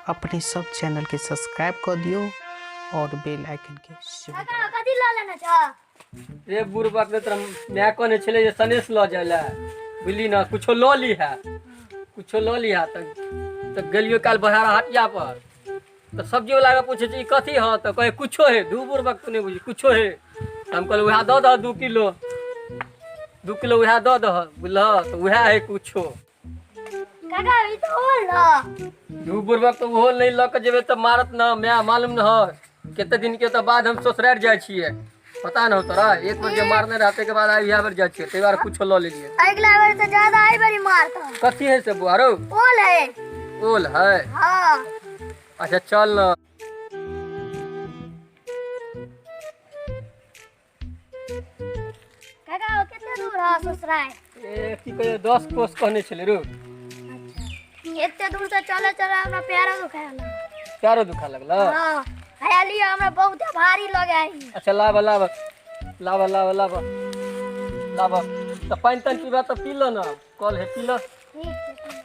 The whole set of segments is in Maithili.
अपने सब चैनल के सब्सक्राइब कऽ दियौ और बेल आइकन के सेहो। काका कथी लऽ लेने छह? रे बुढ़बक ने तोरा माय कहने छलै जे सनेस लऽ जाय लए, बुझली ने, कुछो लऽ लीहे, कुछो लऽ लीहे। तऽ गेलियो काल्हि बहारा हटिया पर, तऽ सब्जी वाला के पूछै छी ई कथी हँ, तऽ कहै कुछो हे। दू बुढ़बक तू नहि बुझी, कुछो हे। तऽ हम कहलियै उएह दऽ दह 2 किलो, 2 किलो उएह दऽ दह, बुझलह? तऽ उएह है कुछो। काका ई तऽ ओल न। दू बुढ़बक तऽ ओहो नहि लऽ कऽ जेबै तऽ मारत न माय, मालूम न है कते दिन के तऽ बाद हम ससुरारि जाइ छियै, पता न हो तोरा। एक बेर जे मारने रहते के बाद आइ इएह बेर जाइ छियै, ताहि दुआरे कुछो लऽ लेलियै। अगिला बेर तऽ ज्यादा एहि बेर मारत। कथी है से बुआरो? ओल है। ओल है? हाँ। अच्छा चल न। काका ओ कते दूर है ससुराल? ए की कहियो 10 कोस कहने छलै रो। अच्छा एते दूर से चले चले हमरा पैरो दुखाय लगल। पैरो दुखा लगल? हाँ हयाली हमरा बहुत भारी लगे है। अच्छा लाब लाब लाब लाब लाब लाब। तऽ पानि तानि पीबा तऽ पी ल न, कल है पी ल। ठीक छै।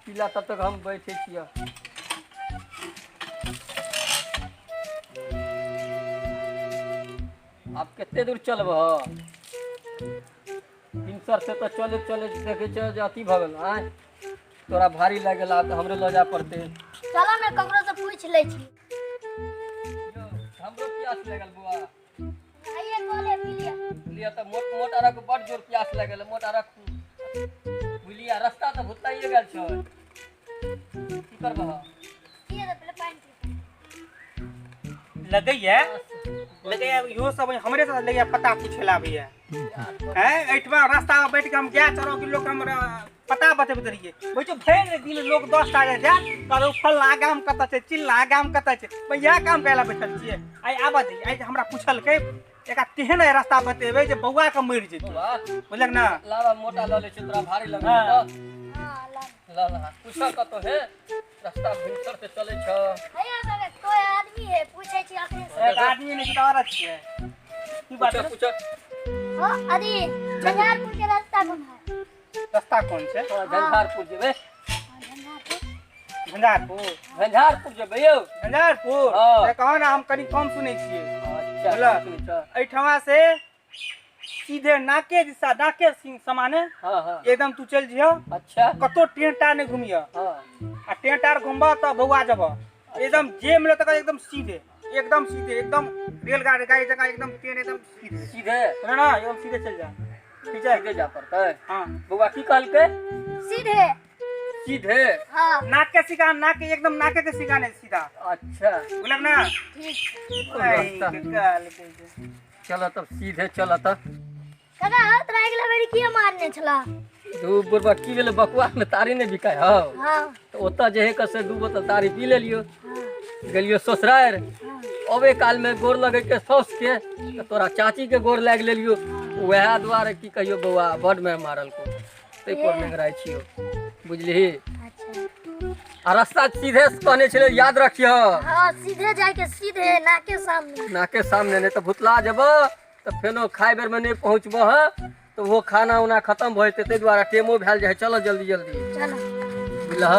पीला तब तक हम बैठे छियै। आब कते दूर चलबह? भिनसर से तऽ चले चले देखै छियै जे अथी भऽ गेल। आँय तोरा भारी लागि गेल, आब तऽ हमरे लऽ जाय पड़तै। चलो ने ककरो से पूछि लै छी। यौ, हमरो प्यास लागल बौआ। आइए कॉले पी लिअ। लिअ तऽ मोट मोट आरक बड जोर प्यास लागल, मोट आरक बुझलियै। रास्ता तऽ भुतलाइए गेल छै, की करबह? पिए तऽ पहिले पानि पी। लगैया लगैया इहो सब हमरे से लगैया पता पूछे ला आबैया। हैं एहिठमा रास्ता में बैठ के हम गाय चरो के लोग हमरा पता बतेबैत रहियै। बुझै भरि दिन लोग 10 टा जे जायत कहत फल्लाँ गाम कतऽ छै, चिल्लाँ गाम कतऽ छै, भाइ इएह काम करै लए बैठल छियै। आइ आबऽ दे, आइ हमरा पुछलकै एकरा तेहन आइ रास्ता बतेबै जे बौआ के मरि जेतै, बुझलक ने? लाबा मोटा लऽ लै छियै, तोरा भारी लगै हाँ। तऽ हाँ ला। ल ल पूछऽ कतौ हे, रास्ता भिनसर से चलै छ। हैया काका कोई आदमी है पूछै छी अखने से। एक आदमी नहि छै तऽ औरत छियै, की बात? पूछऽ पूछऽ। हाँ अरे झंझारपुर के रास्ता कोन है? रास्ता कोन छै? हाँ, झंझारपुर जेबै। हाँ, झंझारपुर। झंझारपुर? झंझारपुर जेबै यौ। झंझारपुर? हाँ। से कहो ने, हम कनि कम सुनै छियै। अच्छा बुझलक? सुनै छऽ। एहिठमा से सीधे नाके दिशा, नाके समाने। हाँ हाँ। एकदम तू चलि जइह। अच्छा। कतौ टेंटा नहि घुमिह। हाँ। आ टेंटा आर घुमबह तऽ बौआ जेबह। एकदम जे मिलत तकर एकदम सीधे, एकदम सीधे, एकदम रेलगाड़ी गाड़ी जकाँ एकदम ट्रेन एकदम सीधे। सीधे? सुन ना, एकदम सीधे चलि जा। ठीक छै? सीधे जा पड़तै। हाँ। बौआ की कहलकै? सीधे। सीधे? हाँ। नाक के सिका, नाक के एकदम नाके के सिका नहीं सीधा। अच्छा। बुझलक ना? ठीक। रास्ता। कहलकै। चल तब सीधे चल तऽ। काका हर तोरा अगिला बेर किया मारने छला? दू बुढ़बा की भेलै, बकुआ में तारी नहि बिकाय हौ। हाँ। तऽ ओतऽ जे है से 2 बोतल तारी पी लेलियो। हाँ। गेलियो ससुरारि। हाँ। अबे काल में गोर लगे के सौस के, तऽ तोरा चाची के गोर लागि लेलियो, वएह दुआरे की कहियो बौआ बड में मारल को, ताहि पर नेंगराइ छियो, बुझलिही? अच्छा। आ रास्ता सीधे कहने छलै, याद रखिह। हाँ सीधे जाके सीधे नाके सामने। नाके सामने, नहि तऽ भुतला जेबह तऽ फेनो खाय बेर में नहि पहुँचबह, तऽ ओहो खाना उना खत्म भऽ जेतै, ताहि दुआरे टेमो भेल जाइ है। चलो जल्दी जल्दी। चलो। बुझलह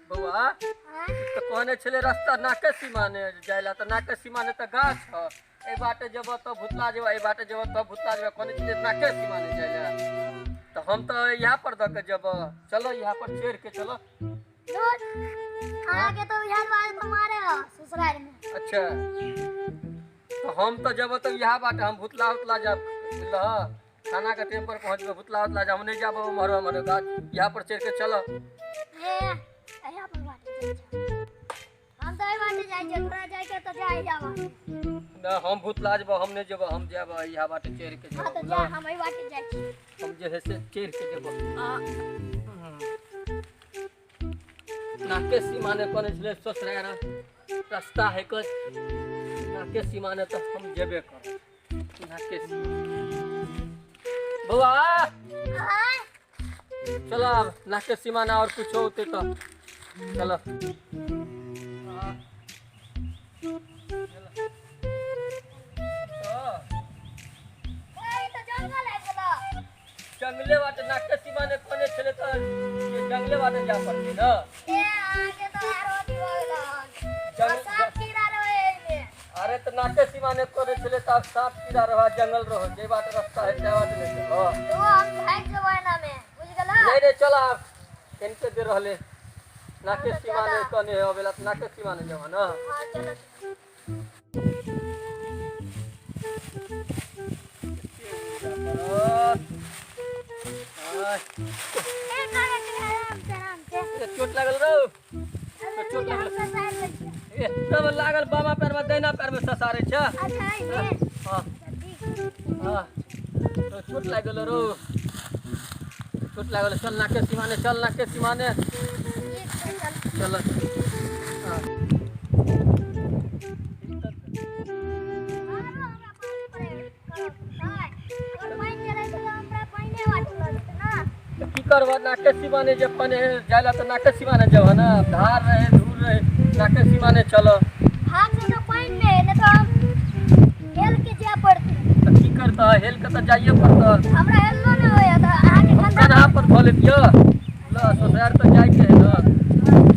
बौआ? हाँ। तऽ कहने छलै रास्ता नाके सीमाने जाय ला, तऽ नाके सीमाने तऽ गाछ ह, एहि बाटे जेबह तऽ भुतला जेबह, एहि बाटे जेबह तऽ भुतला जेबह। कहने छलै नाके सीमाने जाय ला, तऽ हम तऽ इएह पर दऽ के जेबह। चलो इएह पर चढ़ि के चलो। अहाँके तऽ इएह दुआरे तऽ मारे ह ससुराल में। अच्छा तऽ हम तऽ जेबह तऽ इएह बाटे, हम भुतला उतला जायब, बुझलह? खाना के टाइम पर पहुँचबै, भुतला उतला जाब, हम नहि जायब ओम्हर ओम्हर गाछ, इएह पर चढ़ि के चलऽ। ए इएह पर बाटे जाइ छै। हम तऽ एहि बाटे जाइ छियै, तोरा जाइके तऽ जा इएह बाटे। नहि हम भुतला जेबह, हम नहि जेबह, हम जायब इएह बाटे चढ़ि के हाँ जेबह। तऽ जा, हम एहि बाटे जाइ छी। हम जे है से चढ़ि के जेबह। नाके सीमाने कहने छलै ससुरारि रास्ता है के नाके सीमाने, तऽ हम जेबे करब नाके सीमा। बौआ आँय? चलो आब नाके सीमाना और कुछो होते तऽ चलो। ए, ई तऽ जंगल आबि गेलौ। जंगले बाटे नाके सीमाने कहने छलै तऽ ये जंगले बाटे जाय पड़तै ने। ए अहाँके तऽ आरो सीमा ने करे छले त आब साँप कीड़ा रह जंगल रह जे बाट रास्ता है ते बाट नहीं चलो। तो हम भाग जेबै एना में, बुझ गेला? नहीं नहीं चल आब कनिके देर रहले नाके सीमा ने कने अबेला त नाके सीमा ने जब ना। हां चलो। ए काका के आराम से आराम से। चोट लागल रहो। अरे चोट हम लागल। ससार लै छियै। ए तब लागल बामा पैर में दाहिना पैर में ससारे छ। अच्छा एने। हां ठीक। हां तो चोट लागल रो, चोट लागल। चल नाके सीमा ने, चल नाके सीमा ने। ठीक छै चल। चल। हां आरो हमरा पानि पड़े करब नहि। अगर पानि चलै छै तऽ हमरा पानिए बाटे लऽ जेतै ना। तो की करबह नाके सीमा ने जब पानी जाइला तो नाके सीमा ने जब ना धार रहे धूर रहे नाके सीमा ने चल। भाग से तो पानि में नहीं तो हम हेल के जाय पड़तै। तो की करतह हेल के तो जाइए पड़तह। हमरा हेललो नहि होइए तऽ अहाँके ठंडा कन्हा पर धऽ लेतियह ल ससुरार तो जाइके है ना।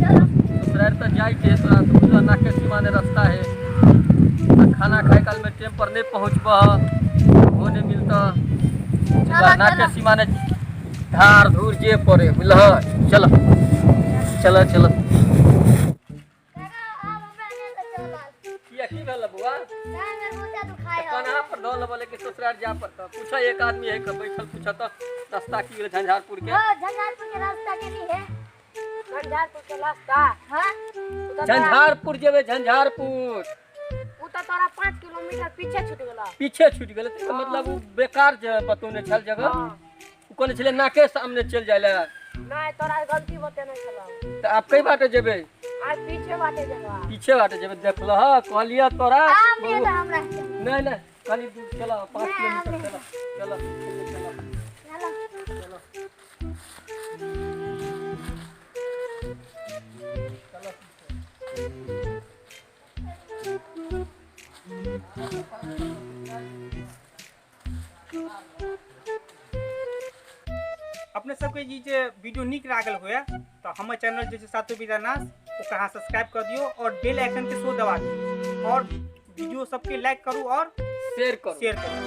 चलो। ससुरार तो जाइके है तोरा तो बुझल नाके सीमा ने रास्ता है। आ खाना खाए काल में टाइम पर नहीं पहुँचबह वो नहीं मिलता। चलो, नाके चलो। सीमा ने धार धूर जे पड़े बुझलह। चल चल चल। काका आब हमरा नहि लऽ चलल। किया की भेल बौआ? जाय हमर गोटा दुखाय हौ। कन्हा पर धऽ लेबह लेकिन ससुरार जाय पड़तह। पूछ एक आदमी है के बैठल पूछ तऽ रास्ता की गेलै झंझारपुर के। हाँ झंझारपुर के रास्ता केनी है? झंझारपुर के रास्ता। हाँ उ तऽ तोरा झंझारपुर जेबै झंझारपुर। उ तऽ तोरा 5 किलोमीटर पीछे छूट गेला। पीछे छूटि गेलै तऽ मतलब ओ बेकार जे बतौने छल जगह। हाँ। ओ कहने छलै नाके सामने चलि जाय लए। नहीं तोरा गलती बतेने छलौ। तऽ आब कै बाटे जेबै? आज पीछे बाटे जेबा। पीछे बाटे जेबै देखलह कहलियह तोरा। आम नहि तऽ हमरा नहीं नहीं कनी दूर चल 5 नहीं, किलोमीटर आम चल चल चल चलो। चल अपने सबके ई जे वीडियो नीक लागल हुए तो हमर चैनल जे छै सातो बीरा नाच ओकरा अहाँ सब्सक्राइब कर दियौ और बेल आइकन के सेहो दबा दियौ और वीडियो सबके लाइक करू और शेयर करू। शेयर करू।